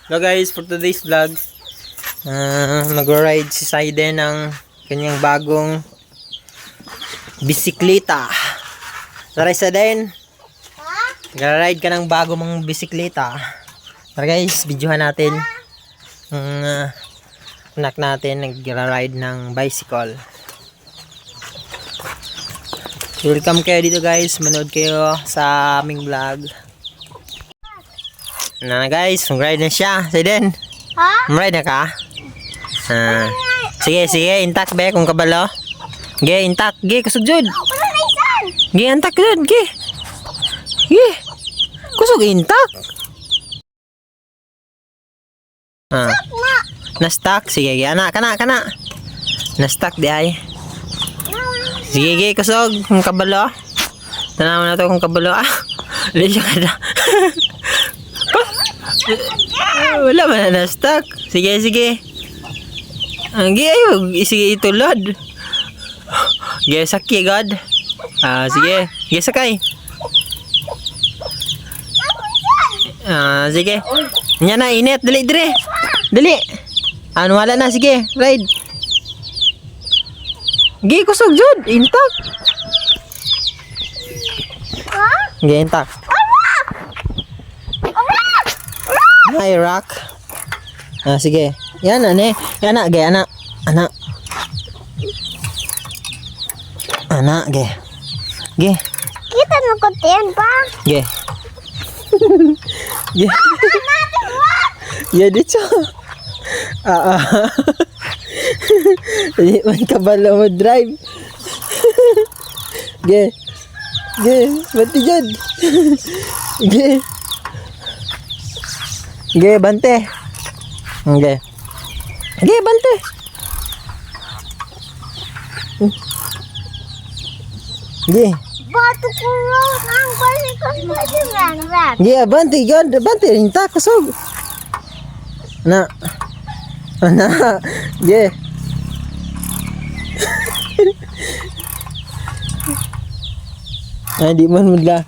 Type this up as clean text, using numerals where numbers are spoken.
Hello guys, for today's vlog, mag-ride si Saiden ng kanyang bagong bisikleta. Tara, Saiden, mag-ride ka ng bago mong bisikleta. Tara guys, videohan natin ang anak natin nag-ride ng bicycle. Welcome kayo dito guys, manood kayo sa aming vlog. Na guys, mag-ride na siya. Saiden. Ha? Ride na ka? Ah. Sige, sige, intak be kung kabalo. Ge, intak, ge kusog jud. Wala na isan! Ge, intak jud, ge. Ge. Kusog intak. Ah. Na! Na-stuck, sige, ge, ana, kana, kana. Na-stuck di ay. Sige, ge, kusog kung kabalo. Tanaw na to kung kabalo. Ah, dili siya kada. Wala ba na na-stuck? Sige, sige. Ang gi ayo, sige itulod. Ge sakay god. Ah, sige. Ge sakay. Ah, sige. Nya na init, dali dire. Dali. Ano wala na, sige, ride. Ge kusog jud, intak. Ha? Ge intak. Hi rock. Ah, sige. Yan ane. Yan na, ge ana. Ana. Ana, ge. Ge. Kita na ko tiyan pa. Ge. Ge. Ya, dito. Ah, ah. Di man kabalo mo drive. Ge. Ge, bante jud. Ge. Ge, bante. Ge. Ge, bante. Ge. Bato ko road ang bicycle mo din rat. Ge, abante, god, abante, inta kusog. Na. Ana. Ge. Ay, di man mudla.